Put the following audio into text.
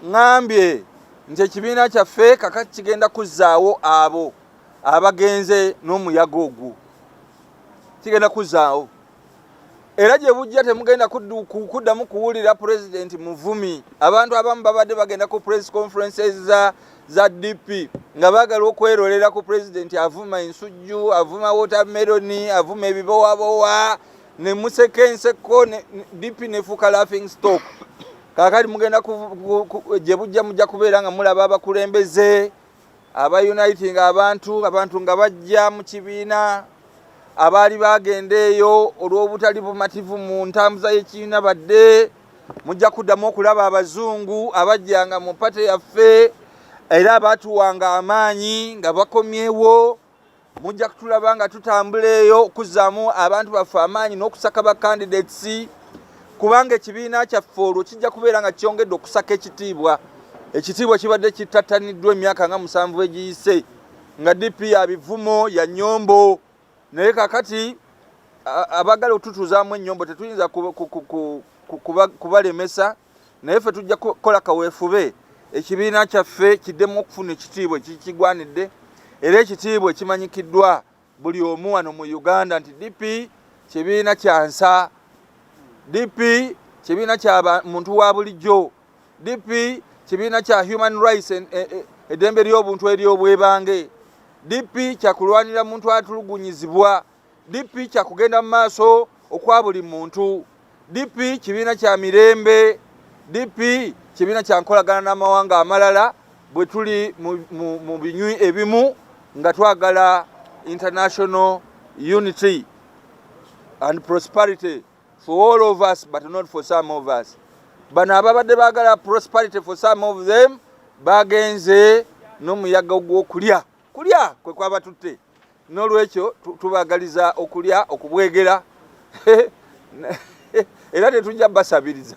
Ŋambye nti ekibiina kyaffe kakati kigenda kuzzaawo abo abagenze n'omuyaga ogwo, kigenda kuzzaawo. Era gye bujja temugenda kuddamu kuwulira Pulezidenti muvumi. Abantu abamu babadde bagenda ku press conferences za DP nga baagala okwerolera ku pulezidenti avuma ensujju, avuma watermelon, avuma ebibowabowa, ne museka enseko, DP nefuuka laughing stock. Kaakati mugenda gye bujja mujja kubeera nga mulaba abakulembeze aba uniting abantu, abantu nga bajja mu kibiina. Abaali bagenda eyo olw'obutali bumativu mu ntambuza y'ekibiina badde, mujja kuddamu okulaba abazungu abajjanga mu party yaffe era abaatuwanga amaanyi nga bakomyewo. Mujja kutulaba nga tutambula eyo okuzzaamu abantu baffe amaanyi n'okusaka ba candidates, kubanga ekibiina kyaffe olwo kijja kubeera nga kyongedde okusaka ekitiibwa. Ekitiibwa kibadde kittattaniddwa emyaka nga 7 egiyise, nga DP ya bivumo, ya nnyombo. Naye kakati abagala otutuzaamu ennyombo tetuyinza kubalemesa, naye ffe tujja kukola kaweefube ekibiina kyaffe kiddemu okufuna ekitiibwa ekikigwanidde, era ekitiibwa ekimanyikiddwa buli omu wano mu Uganda nti DP kibiina kya nsa, DP kibiina kya muntu wa bulijjo, DP kibiina kya human rights, eddembe ly'obuntu ery'obwebange, DP kyakulwanira muntu atulugunyizibwa, DP kyakugenda mu maaso okwa buli muntu, DP kibiina kya mirembe, DP kibiina kya nkolagana n'amawanga amalala bwe tuli mu binywi ebimu nga twagala international unity and prosperity for all of us, but not for some of us. Bano ababadde baagala prosperity for some of them bagenze n'omuyaga ogw'okulya, kulya kwe kwabatutte. N'olwekyo tubagaliza okulya okubwegera, era tetujja basabiriza.